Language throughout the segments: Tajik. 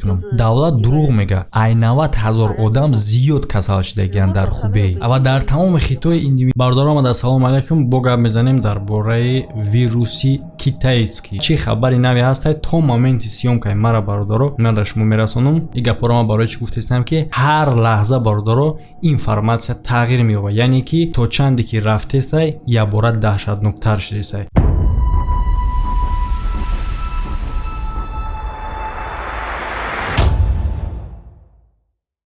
мекунам. Давлат дурӯғ мега. Ай 90 000 одам зиёд касал шидагиянд дар Хубей ва дар тамоми Хитои. Бародаро, омада, ассалому алайкум. Бо гап мезанем дар бораи вируси китайский. Чӣ хабари наве ҳастай то моменти съёмкаи мара, бародаро, ман дар шумо мерасонам. Ин гапҳоро ман барои чӣ гуфтаистам, ки ҳар лаҳза, бародаро, информатсия тағйир меёбад, яъне ки то чанде ки рафтестай, якбора даҳшатноктар шудестай.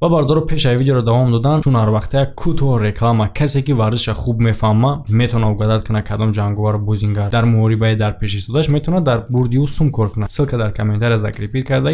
Ва бародаро, пеш аз видеоро давом додан, чун ҳар вақта як кӯтоҳ реклама. Касе ки варзиша хуб мефаҳма, метавона угадать кунад кадом ҷанговар бозингар дар муҳорибаи дар пеш истодаш метавонад дар бурди ӯ сум кор кунад. Ссылка дар комментария закрепить карда.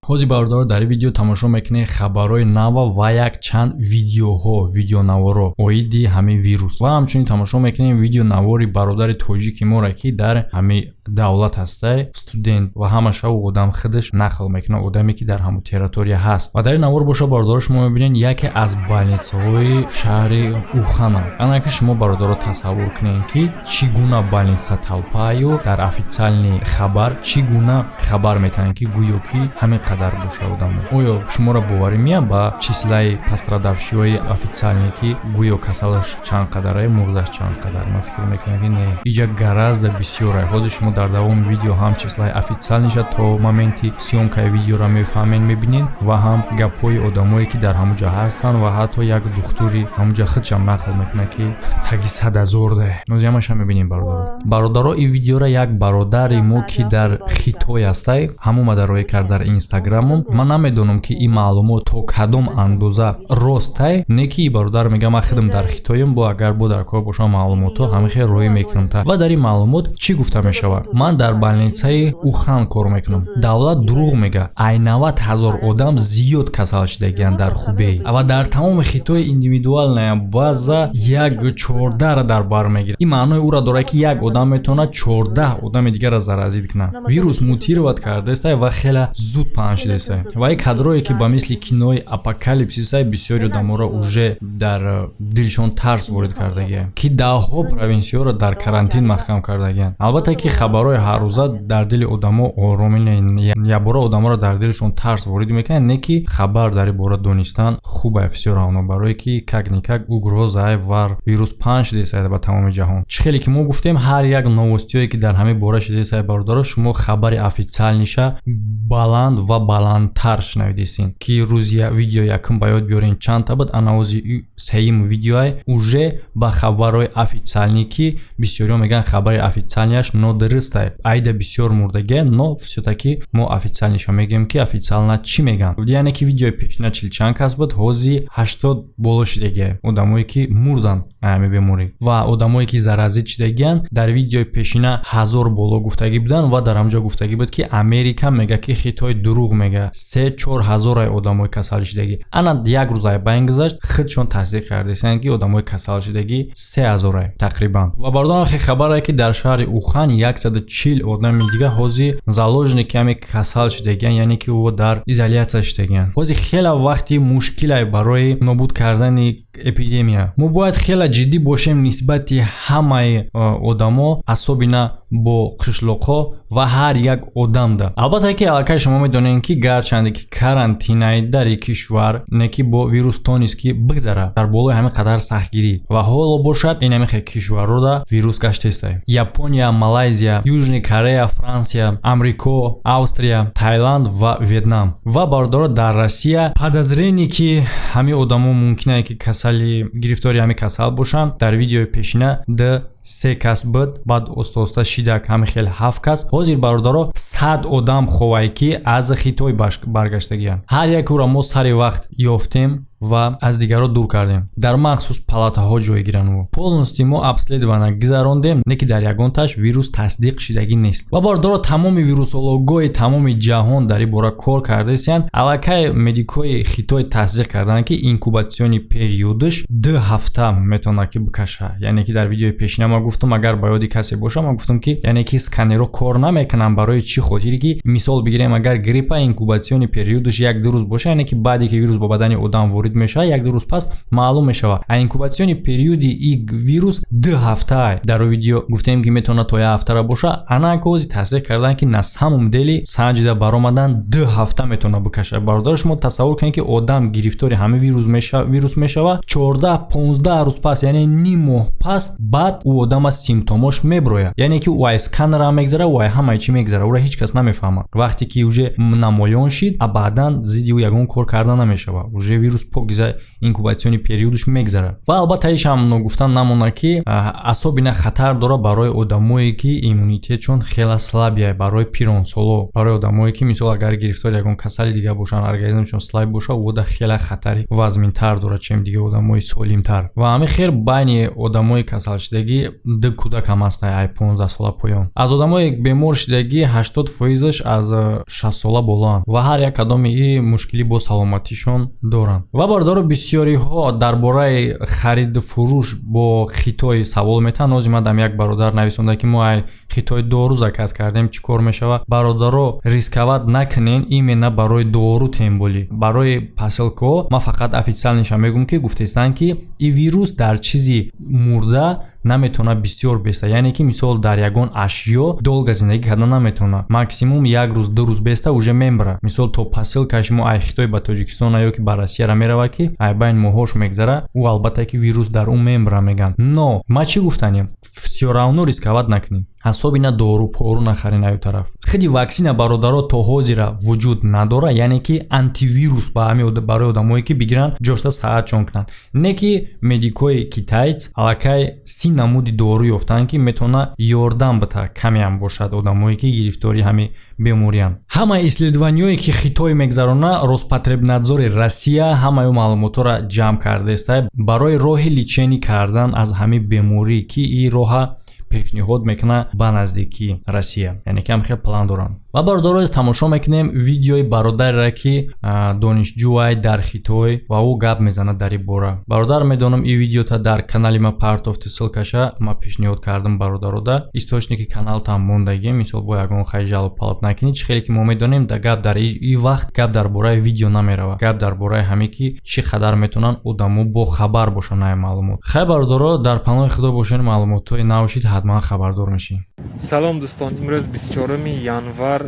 Ҳозир, бародаро, дар ин видео тамошо мекунед хабарҳои нава ва якчанд видеоҳо, видеонаворо оиди ҳамин вирус ва ҳамчунин тамошо мекунем видеонавори бародари тоҷики моро, ки дар ҳамин давлат ҳастай, студент, ва ҳамаша ӯ одам худаш нақл мекунад, одаме ки дар ҳамон территория ҳаст. Ва дар ин навор боша, бародаро, шумо мебинед яке аз больницаҳои шаҳри Ухана. Ана ки шумо, бародаро, тасаввур кунед, ки чӣ гуна больница толпаю. Дар официальный хабар чӣ гуна хабар метаҳанд, ки гӯё ки ҳамин қадар боша одамо. Оё шуморо боварӣ меяд ба числаи пострадавшиҳои официальный, ки гӯё касалаш чанд қадарае, мурдаш чанд қадар? Ман фикр мекунам, ки не, иҷа гораздо бисёрае. Ҳозир шумо дар давоми видео ҳам числаи официальныйша то моменти съёмкаи видеоро мефаҳмед, мебинед, ва ҳам гапҳои одамое, ки дар ҳамун ҷо ҳастанд, ва ҳатто як духтури ҳамун ҷо худшам нақл мекунад, ки таги 100 000 де. Нози ҳамаша мебинем, бародаро. Бародаро, ин видеоро як бародари мо, ки дар Хитой ҳастай, ҳамон омада роӣ кард дар Инстаграмом. Ман намедонам, ки ин маълумот то кадом андоза ростай, не ки ин бародар мега: «Ман худам дар Хитоем, бо агар бо дар кор бошам, маълумотҳо ҳамин хел роӣ мекунам». Та ва дар ин маълумот чӣ гуфта мешавад? Ман дар больницаи Ухан кор мекунам. Давлат дурӯғ мега. Ай 90 000 одам зиёд касал шидагиянд дар Хубей ва дар тамоми Хитои. Индивидуальная база як 14-ра дар бар мегирад. Ин маънои ӯро дорад, ки як одам метавонад 14 одами дигарро заразить кунад. Вирус мутировать кардааста ва хеле зуд паҳн шудааста. Ва ин кадрое, ки ба мисли кинои апокалипсисай, бисёри одаморо уже дар дилшон тарс ворид кардагия, ки даҳҳо провинсияро дар карантин маҳкам кардагиянд. Албатта ки хабарҳои ҳаррӯза дар дили одамо оромӣ, якбора одаморо дар дилшон тарс ворид мекунад, не ки хабар дар ин бора донистан хуб всё равно, барое ки как-никак угроза вар вирус паҳн шудааста ба тамоми ҷаҳон. Чӣ хеле ки мо гуфтем, ҳар як новостиҳое, ки дар ҳамин бора шудааста, бародаро, шумо хабари официальныйша баланд ва баландтар шунавидистин, ки рӯзи видео якум ба ёд биёрен чандта буд, анавози сеюм видеоай уже ба хабарҳои официальный, ки бисёриҳо мегӯянд, хабари официальныйаш нодурустай, айда бисёр мурдагия, но всё-таки мо официальныйша мегӯем, ки официально чӣ мегӯянд. Яъне ки видеои пешина чилчанд кас буд, ҳозир 80 боло шидагия одамое, ки мурданд ҳами беморӣ ва одамое, ки заразить шидагиянд. Дар видеои пешина 1000 боло гуфтагӣ буданд ва дар ҳамҷо гуфтагӣ буд, ки Америка мега, ки Хитой дурӯғ мега, 3-4 ҳазорай одамои касал шидагӣ. Ана як рӯз ай байн гузашт, худшон тасдиқ кардастанд, ки одамои касал шидагӣ 3000-ай тақрибан. Ва бародарам, хе хабарае, ки дар шаҳри Ухан 140 одами дига ҳозир заложники ҳами касал шидагиянд, яъне ки ӯ дар изолятсия шидагиянд. Ҳозир хеле вақти мушкилай барои нобуд кардани эпидемия. Мо бояд хеле ҷиддӣ бошем нисбати ҳамаи одамо, особенно бо қишлоқҳо ва ҳар як одамда. Албатта ки аллакай шумо медонед, ки гарчанде ки карантинай дар кишвар, не ки бо вирус тонист ки бигзара дар болои ҳамин қадар сахтгирӣ. Ва ҳоло бошад, ин ҳамин хел кишваррода вирус гаштестай: Япония, Малайзия, Южный Корея, Франсия, Амрико, Австрия, Таиланд ва Вьетнам. Ва бародаро, дар Россия подозрение, ки ҳамин одамо мумкинае, ки касали гирифтори ҳамин касал бошанд. Дар видеои пешина д се кас буд, баъд оста оста шидак ҳамин хел ҳафт кас. Ҳозир, бародаро, 100 одам ховай, ки аз Хитой баргаштагиянд. Ҳар як ӯро мо сари вақт ёфтем ва аз дигарро дур кардем, дар махсус палатаҳо ҷой гиранд. Полностью мо обследование гузарондем, не ки дар ягонташ вирус тасдиқ шидагӣ нест. Ва бародаро, тамоми вирусологои тамоми ҷаҳон дар ин бора кор кардаистиянд. Аллакай медикои Хитой тасдиқ карданд, ки инкубационный периодаш 2 ҳафта метавонад ки бикаша. Яъне ки дар видеои пешина Ма гуфтам, агар ба ёди касе боша, ма гуфтам, ки яъне ки сканерҳо кор намекунанд. Барои чӣ хотире ки, мисол бигирем, агар гриппа инкубационный период аш 1-2 рӯз боша, яъне ки баъде ки вирус ба бадани одам ворид мешавад, 1-2 рӯз пас маълум мешавад. А инкубационный период и и вирус 2 ҳафта. Дар видео гуфтем, ки метавонад то як ҳафтара боша. Ана кози тасдиқ кардан, ки на самом деле санҷида баромадан, 2 ҳафта метавонад бикашад. Бародар, шумо тасаввур кунед, ки одам гирифтори ҳамин вирус мешавад, 14-15 рӯз пас, яъне ним моҳ пас, баъд ӯ одам аз симптомош меброяд. Яъне ки ӯ ай сканерам мегзара, ӯ ай ҳамаи чӣ мегзара, ӯра ҳеҷ кас намефаҳмад. Вақте ки уже намоён шид, а баъдан зидди ӯ ягон кор карда намешавад, уже вирус покиза инкубационный период аш мегзарад. Ва албатта, ишам ногуфтан намонад, ки особенно хатар дорад барои одамое, ки иммунитетшон хела слабый, барои пиронсоло, барои одамое, ки, мисол, агар гирифтори ягон касали дига бошанд, организмшон слаб боша, ӯда хела хатари вазминтар дорад, чем дига одамои солимтар. Ва ҳамин хел байни одамои касалшудагӣ ду кӯдак ҳам ҳаста, ай 15 сола поён. Аз одамои бемор шудагӣ 80 фоизаш аз 60 сола болоанд ва ҳар як кадоми и мушкилӣ бо саломатишон доранд. Ва, бародаро, бисёриҳо дар бораи хариду фурӯш бо Хитой савол метаҳанд. Ҳозир ман дам як бародар нависонда, ки мо ай Хитой дору заказ кардем, чӣ кор мешавад? Бародаро, рисковать накунен, именно барои дору, тем более барои посылка ҳо. Ман фақат официально ша мегӯм, ки гуфтестанд, ки и вирус дар чизи мурда наметавонад бисёр беста, яъне ки, мисол, дар ягон ашё долго зиндагӣ карда наметавонад, максимум як рӯз, 2 рӯз беста, уже мембара. Мисол, то посылка шумо ай Хитой ба Тоҷикистона ё ки ба Россияра меравад, ки ай байн моҳош мегзара, ӯ албатта ки вирус дар ӯ мембара, мегӯянд. Но ма чӣ гуфтанем? Всё равно рисковать накунед, особенно дору пору нахарен аю тараф. Худи ваксина, бародаро, то ҳозира вуҷуд надорад, яъне ки антивирус ба ҳами барои одамое, ки бигиранд, ҷошта саҳатшон кунанд. Не ки медикои китаец аллакай 30 намуди дору ёфтанд, ки метавонад ёрдам бита, камеам бошад, одамое, ки гирифтори ҳами беморианд. Ҳамаи исследования ҳое, ки Хитой мегзарона, Роспотребнадзор и Россия ҳамаи ӯ маълумотҳоро ҷамъ кардааст барои роҳи лечение кардан аз ҳамин беморӣ, ки ин роҳа пешниҳод мекунад ба наздикии Россия, яъне ки ҳам хел план доранд. Ва, бародаро, тамошо мекунем видеои бародареро, ки донишҷӯай дар Хитой ва ӯ гап мезанад дар ин бора. Бародар, медонам, ин видеота дар канали ма партофти, ссылка ша ма пешниҳод кардам бародарода, источник и каналтам мондагӣ. Мисол, бо ягон хай жалоб палаб накунӣ. Чӣ хеле ки мо медонем, да гап дар ин вақт гап дар бораи видео намеравад, гап дар бораи ҳаме, ки чӣ қадар метавонанд одамо бохабар бошанд ай маълумот. Хай, бародаро, дар паноҳи Худо бошед. Маълумотҳои нав шид, ҳатман хабардор мешӣ. Салом, дӯстон! Имрӯз 24 январ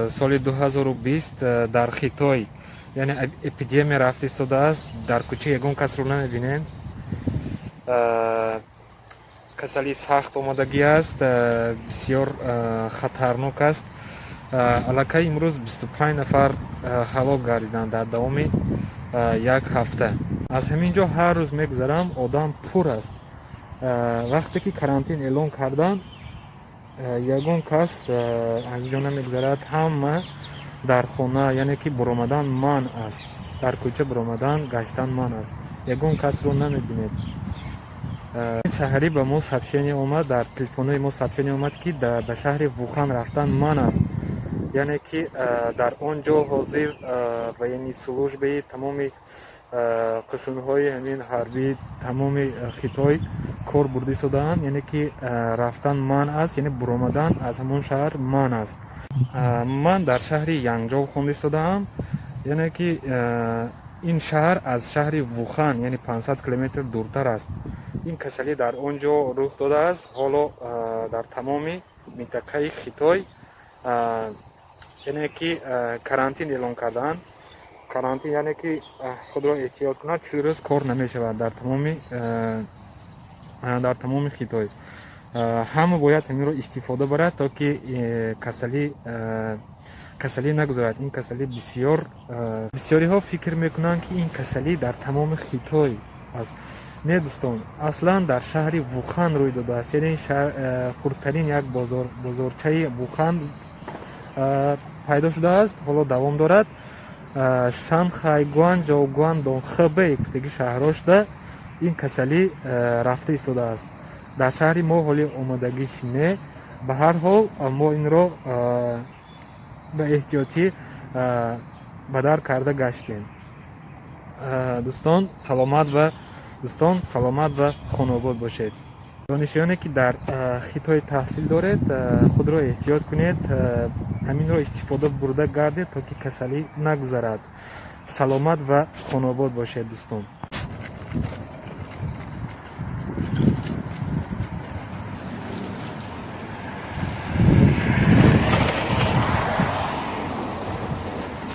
соли 2020. Дар Хитой, яъне, эпидемия рафта истодааст. Дар кӯча ягон касро намебинем. Касалии сахт омодагӣ аст, бисёр хатарнок аст. Аллакай имрӯз 25 нафар ҳалок гардиданд дар давоми як ҳафта. Аз ҳамин ҷо ҳар рӯз мегузарам, одам пур аст. Вақте ки карантин эълон карданд, ягон кас аз ҷо намегузарад, ҳама дар хона, яъне ки буромадан манъ аст, дар кӯча буромадан, гаштан манъ аст, ягон касро намебинед. Саҳарӣ ба мо сообщение омад, дар телефонҳои мо сообщение омад, ки ба шаҳри Вухан рафтан манъ аст, яъне ки дар он ҷо ҳозир военный служба и тамоми қушунҳои ҳамин ҳарбии тамоми Хитой кор бурда истодаанд, яъне ки рафтан манъ аст, яъне буромадан аз ҳамон шаҳр манъ аст. Ман дар шаҳри Янҷоу хонда истодаам, яъне ки ин шаҳр аз шаҳри Вухан, яъне, 500 километр дуртар аст. Ин касалӣ дар он ҷо рух додааст. Ҳоло дар тамоми минтақаи Хитой, яъне ки, карантин эълон кардаанд. Карантин, яъне ки худро эҳтиёт кунад, 40 рӯз кор намешавад дар тамоми Хитой. Ҳама бояд ҳаминро истифода барад, то ки касалӣ нагузарад. Ин касалӣ бисёр, бисёриҳо фикр мекунанд, ки ин касалӣ дар тамоми Хитой аст. Не, дӯстон, аслан дар шаҳри Вухан рӯй додааст, яъне хурдтарин як бозорчаи Вухан пайдо шудааст, ҳоло давом дорад. Шанхай, Гуанҷоу, Гуандон, Хбэй гуфтаги шаҳрҳо шуда ин касалӣ рафта истодааст. Дар шаҳри мо ҳоли омодагиш не. Ба ҳар ҳол, мо инро ба эҳтиётӣ бадар карда гаштем. Дӯстон, саломат ва хонобод бошед. Донишҷӯёне, ки дар Хитой таҳсил доред, худро эҳтиёт кунед, ҳаминро истифода бурда гардед, то ки касалӣ нагузарад. Саломат ва хонобод бошед, дӯстон.